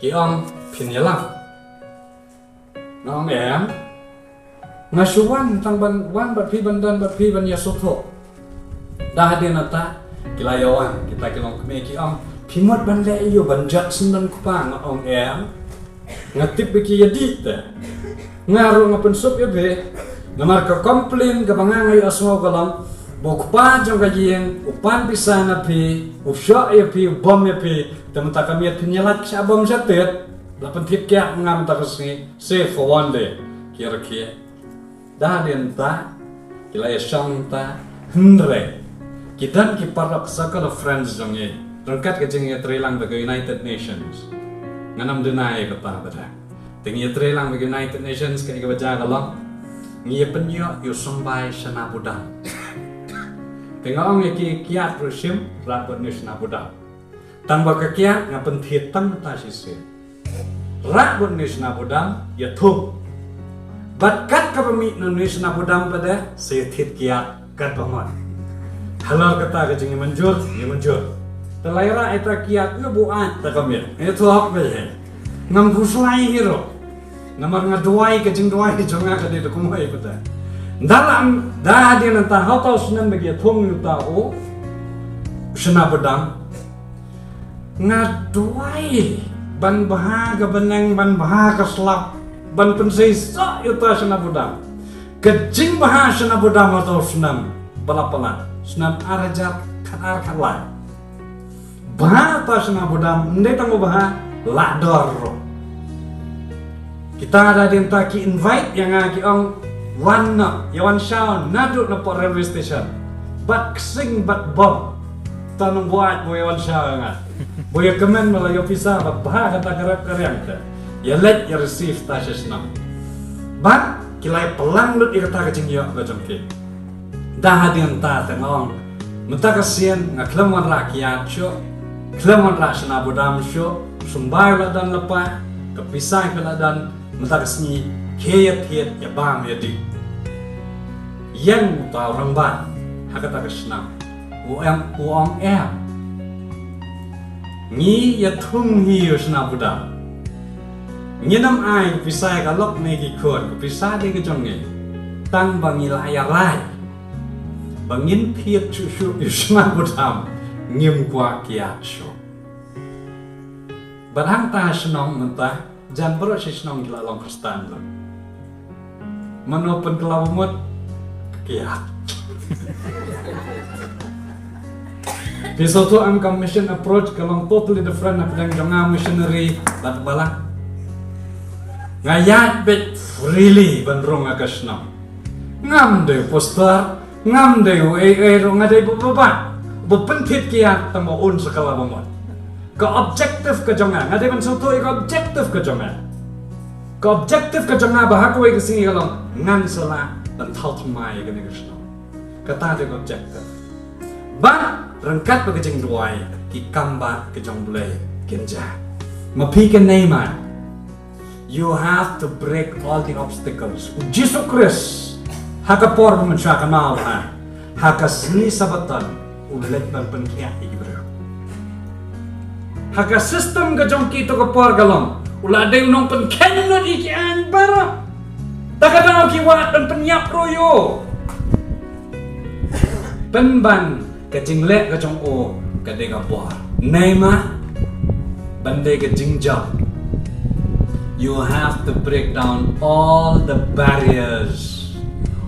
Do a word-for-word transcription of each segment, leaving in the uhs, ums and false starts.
Ki ong phin ïalam. Nga ong em. Nga shu wan tang ban wan bad phi ban don bad phi ban ïasngewthuh. Da hadien nangta ki la ïawan kita ki longkmie ki ong phi mut ban leh ïa u ban jot sngewdon kpa. Nga ong em. Nga tip ba ki ïadih te. Nga ruh nga pynsuk ïa phi. Namar ka complain kaba nga nga ïohsngew ka long ba u kpa jong ka ïing u pan pisa na phi, u shoh ïa phi, u bom ïa phi. Te mynta ka miet phin ïalait sha bom sha tied. La pynthied kiad nga mynta ka sngi, save for one day. Ki rakhe. Da hadien ta ki la ïashong ta. Hynrei ki don ki paralok circle of friends jong ngi ryngkat ka jingïatreilang bad ka United Nations. Ngan ym deny ïa kata ba da te ngi ïatreilang bad ka United Nations, ka ïa kaba jia ka long ngi ïa pynïoh ïa u symbai shna budam. Te nga ong ïa ki, kiad ruh shim, rah bad ngi shna budam. Tang ba ka kiad nga pynthied tang mynta shisien. Rah bad ngi shna budam, ïa thung. Bad kat kaba mih na ngi shna budam pat de, sa ïa thied kiad katba mut. Halor kata ka jingïamynjur, ïamynjur. Te la ïa rah ïa ta kiad, ïa buaid ta ka miet. Ïa thung hok ba ïa. Ngam khuslai hi ruh. Namar nga duwai, ka jingduwai jong nga ka dei da kumwei pat de. Da la, da hadien nangta ha uta u snem ba ki ïa thung ïa uta u shna budam. Nga duwai ban bha ka bneng, ban bha ka slap, ban pynseisoh ïa uta shna budam. Ka jingbha shna budam ha uta u snem ba la palat, snem ar hajar khatar khatlai. Bha uta shna budam, ym dei tang ba bha, la dor ruh. Kita da dien ta ki invite ïa nga, ki ong wan noh, ïa wan shaw naduh na pdeng railway station. Bad ksing bad bom. Tang nongbuaid ba ïa wan shaw ïa nga. Ba ïa kmen ba la ïoh pisa bad bha kata ka rep ka riang te. Ïa leit ïa receive ta sha shnong. Bad ki la ïa pynlang lut ïa kata ka jingïoh ka jong ki. Da hadien ta te nga ong, mynta ka sien nga khlem wanrah kiad shuh, khlem wanrah shna budam shuh, symbai la don lypa, ka pisa ka la don, mynta ka sngi khie ïa thied ïa bam ïa dih. Ïeng uta u rangbah ha kata ka shnong, u em, u ong em. Ngi ïa thung hi u shna budam. Ngin ym ai pisa ïa ka lok ne ki khun, ka pisa dei ka jong ngi. Tang ba ngi la ïa rai ba ngin thied shuh shuh ïa u shna budam, ngim kwah kiad shuh. Bad hangta shnong mynta, jan baroh shi shnong ki la long Khristan lut. Mano pynkylla ba mut, kiad. Phi sngewthuh em, ka mission approach ka long totally different na pdeng jong nga missionary bad balang. Nga ïaid beit freely ban rung ha ka shnong. Ngam dei u pastor, ngam dei u ei ei ruh, nga dei ba, ba, ba, ba pynthied kiad tang ba un sa kylla ba mut. Ka objective ka jong nga, nga dei ban sngewthuh ïa ka objective ka jong nga. Ka objective ka jong nga ba ha kawei ka sngi ka long ngan sa lah ban thaw thymmai ïa kane ka shnong. Kata dei ka objective. Bad ryngkat bad ka jingduwai, ki kam ba ka jong U Blei kin jia. Ma phi kynmaw, you have to break all the obstacles. U Jisu Khrist ha ka por ba mynshuwa ka nau ha, ha ka sngi Sabaton u leit ban pynkhiah ïa ki briew. Ha ka system ka jong ki to ka por ka long u la dei u nongpynkheiñ lut ïa ki aiñ baroh. Ta ka daw ki wad ban pynïap ruh ïa u. Pynban ka jingleh ka jong u ka dei ka bor. Neima ban dei ka jingjop, you have to break down all the barriers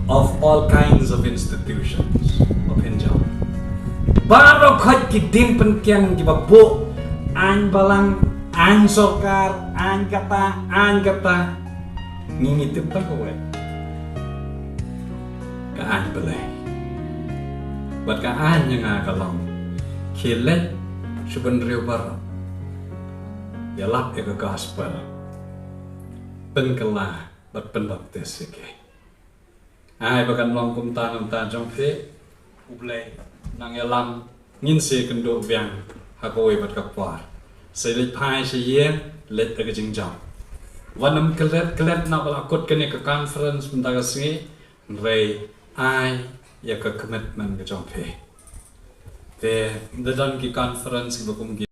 of all kinds of institutions of enjoyment. Baroh khoit ki ding pynkiang kiba buh, aiñ balang, aiñ sorkar, aiñ kata, aiñ kata. Ngi ngi tip tang kawei. Ka aiñ Blei. Bad ka aiñ ïa nga ka long, khie leit sha bynriew baroh, ïalap ïa ka gospel, pynkylla bad pynbaptis ïa ki. Ai ba kan long kumta na ka bynta jong phi. U Blei nang ïalam, ngin sa ïakynduh biang ha kawei pat ka por. Sa leit phai sha ïing, leit da ka jingjop. Wat nym klet klet na ba la kut kane ka conference mynta ka sngi, hynrei ai ïa ka commitment ka jong phi. Te da don ki conference kiba kum ki